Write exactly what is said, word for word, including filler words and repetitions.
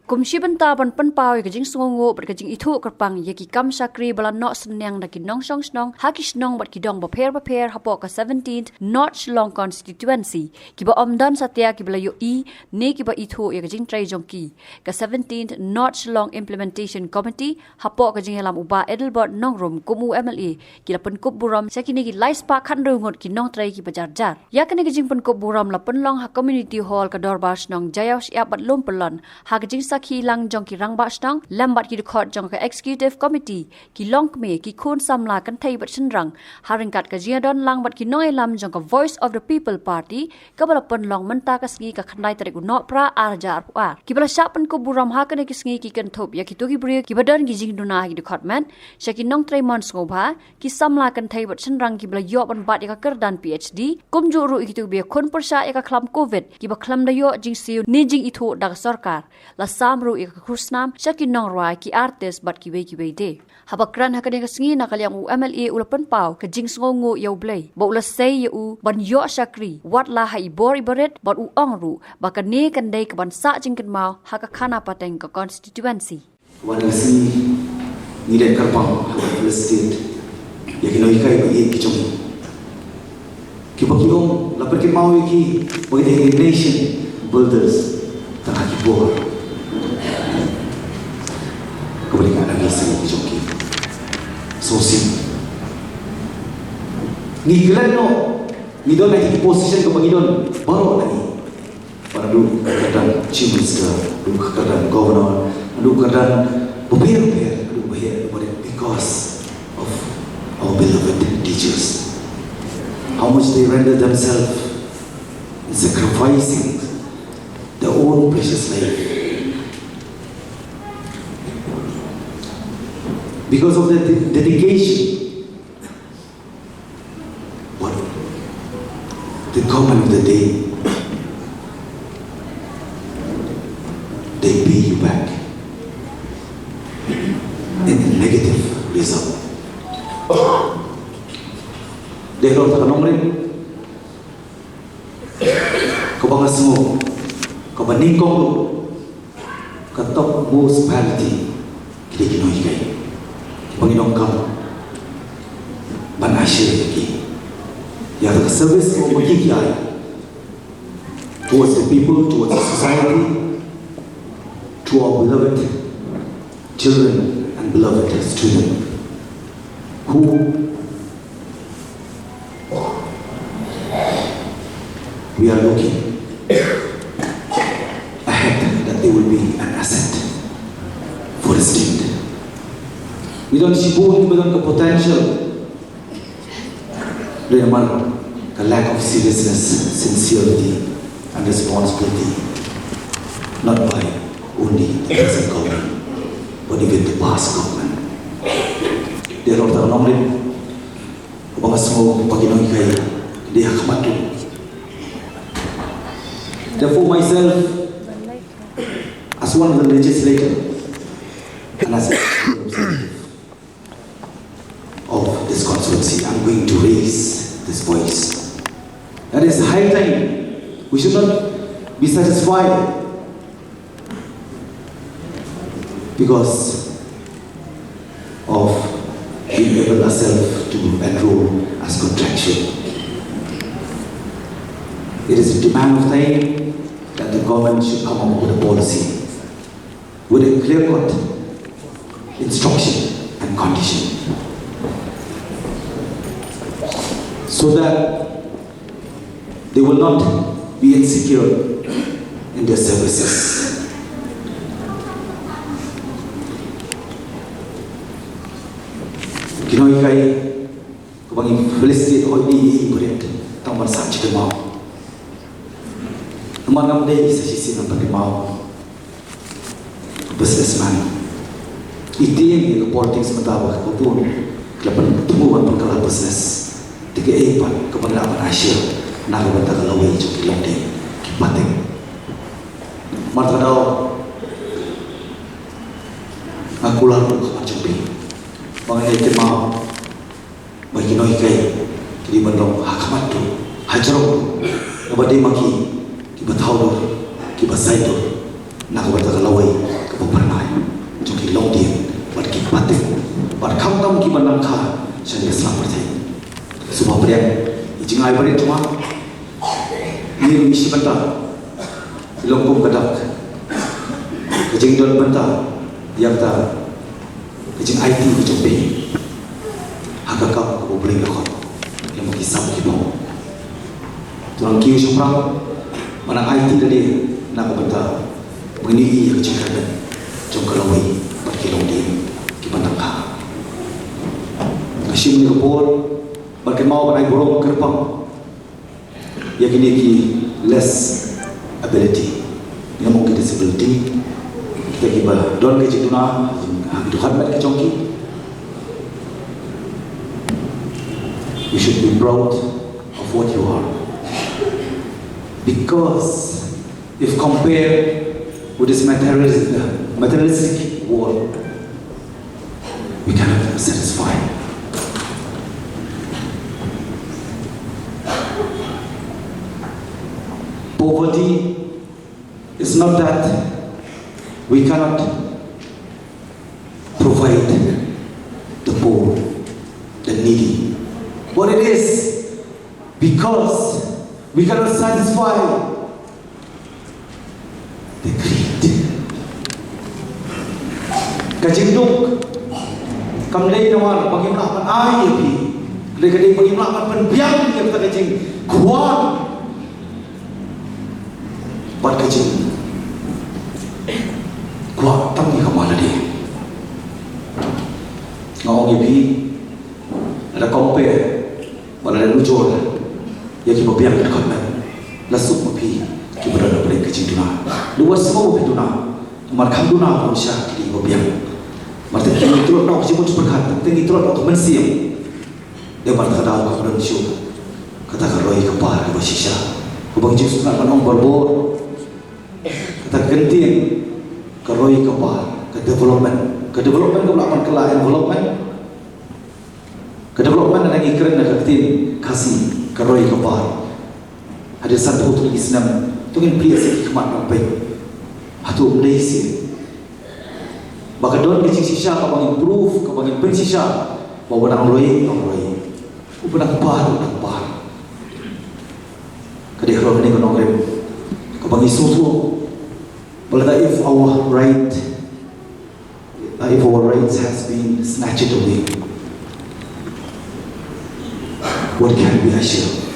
Kum shi bynta ban pynpaw ïa ka jingsngewnguh bad ka jingithuh kyrpang ïa ki kam shakri ba la noh synñiang da ki nongshong shnong ha ki shnong bad ki dong bapher bapher hapoh ka seventeenth North Shillong Constituency, kiba ym don satia kiba la ïohi ne kiba ithuh ïa ka jingtrei jong ki, ka seventeenth North Shillong Implementation Committee hapoh ka jingïalam u Bah Adelbert Nongrum kum u M L A, ki la pynkup burom sha kine ki lai spah khathynriew ngut ki nongtrei kiba jar jar. Ïa kane ka jingpynkup burom la pynlong ha Community Hall ka Dorbar Shnong Jaiaw Shyiap bad Lum Pyllun, ha ka jingsakhi lang jong ki rangbah shnong lem bad ki dkhot jong ka Executive Committee, ki longkmie, ki khun samla kynthei bad shynrang, ha ryngkat ka jingïadon lang bad ki nongïalam jong ka Voice of the People Party, kaba la pynlong mynta ka sngi ka khyndai tarik u Nohprah ar hajar arphew ar. Kiba la shah pynkup burom ha kane ka sngi ki kynthup ïa kito ki briew kiba don ki jingduna ha ki dkhot met, sha ki nongtrei mon sngewbha, ki samla kynthei bad shynrang kiba la ïoh ban bat ïa ka kyrdan P H D, kumjuh ruh ïa kito kiba ïakhun pyrshah ïa ka khlam Covid, kiba khlem da ïoh jingsiew ne jingithuh da ka sorkar. La sam ruh ïa ka khusnam sha ki nongrwai, ki artist bad kiwei kiwei de. Haba kren ha kane ka sngi na ka liang u M L A u la pynpaw ka jingsngewnguh ïa U Blei ba u la sei ïa u ban ïoh shakri, wat la ha i bor i barit, bad u ong ruh ba kane kan dei kaban sah jingkynmaw ha ka khana pateng ka constituency. Wan ka sngi ngi leh kyrpang ha ka felicitate ïa ki nonghikai ba ïeit ki jong ngi. Kiba ki ong la pyrkhat maw ïa ki ba ki dei nation builders tang ha ki bor. Kaba dei ka nang ïa ki jong ki. So sim. Ngi klet noh, ngi don ha ki position kaba ngi don baroh na ngi. Ba naduh ka kyrdan Chief Minister, naduh ka kyrdan Governor, naduh ka kyrdan bapher bapher, naduh bapher bapher, because of our beloved teachers. How much they render themselves in sacrificing their own precious life. Because of their de- dedication, but the government of the day, they pay you back in a negative result. Dei halor kata ka nongrim kaba nga sngew, kaba nyngkong ruh, ka topmost priority ki dei ki nonghikai. Ba ngi donkam ban ai sha ki ïa ka service kaba ki ai towards the people, towards the society, to our beloved children and beloved students who we are looking ahead that they will be an asset for the state. Ngi don shibun, ngi don ka potential. Namar ka lack of seriousness, sincerity and responsibility, not by only the present government, but even the past government. Dei halor kata ka nongrim kaba nga sngew ba ki nonghikai ki dei ha khmat. Therefore, myself, as one of the legislator and as a representative of this constituency, I'm going to raise this voice. That is high time. We should not be satisfied because of being able ourselves to enroll as contractual. It is a demand of time that the government should come up with a policy with a clear-cut instruction and condition, so that they will not be insecure in their services. Ki nonghikai kaba ngi felicitate, hooid, ngi bret tang ban sah jingkynmaw. Namar ngam dei sa shisien ban kynmaw businessman. Ïa ka politics mynta ba ka bun ki la pynthmu ban pynkylla business. Te kaei pat kaba ngi lah ban ai sha na ka bynta ka lawei jong ki longding, ki pateng. Namar kata ka daw nga kular ruh ha khmat jong phi ba ngan ïai kynmaw ba ki nonghikai ki dei ban long ha khmat ruh, ha jrong ruh, naba dei ma ki kiba thaw dur, kiba sait dur na ka bynta ka lawei longdien bad ki pateng bad khamtam ki ban nang kha sha ïa sla pyrthei. Sngewbha pdiang ïa ki jingai barit jong nga. Ïa ki shi bynta long kum ka dak ka jingdon bynta ïa kata ka jingaiti ka jong phi ha ka kam kaba U Blei u la khot. Ïa ma ki sam ki bong. To nang kiew shaphrang, ba nang aiti da lade na ka bynta ba ngin ïohi ïa ka jingkyrmen jong ka lawei bad ki longdien ki ban nang kha. Nga shim ïa ka por ban kynmaw ban ai burom kyrpang ïa kine ki less ability, ïa mo ki disability, kita kiba don ka jingduna ha ki dkhot met ki jong ki. You should be proud of what you are, because if compared with this materialistic, materialistic world, we cannot satisfy. Poverty is not that we cannot provide the poor, the needy. What it is, because we cannot satisfy the greed. Ka jingduk kam dei namar ba ngim lah ban ai ïa phi. Ka dei, ka dei ba ngim lah ban pynbiang ïa kata ka jingkwah bad ka jingkwah tang ïa ka ma lade. Nga ong ïa phi, lada compare bad lada nujor ïa kiba biang ka dkhot met, la suk ma phi kiba don ha bneng ka jingduna. Lada wat sngewbha phi duna, namar kham duna phi sha ki dei ba biang. Namar te ngi tlot noh ka jingmut jingpyrkhat, te ngi tlot noh ka mynsiem. Dei namar kata ka daw kaba don shuh kata ka roi ka par kaba shisha, kaba ngi ju sngewthuh ban ong barabor. Kata ka ktien ka roi ka par, ka development, ka development kaba lah ban kylla environment. Ka development lada ngi kren na ka ktien Khasi, ka roi ka par. Hadien sanphew tylli ki snem to ngin plie sha ki khmat ban peit. Hato ym dei shisha ba ka don ka jingshisha kaba ngin prove, kaba ngin pynshisha ba uba dang roi u dang roi, uba dang par u dang par? Ka dei halor kane ka nongrim kaba ngi sngewthuh ba lada if our right, uh, if our rights has been snatched away, what can we assure?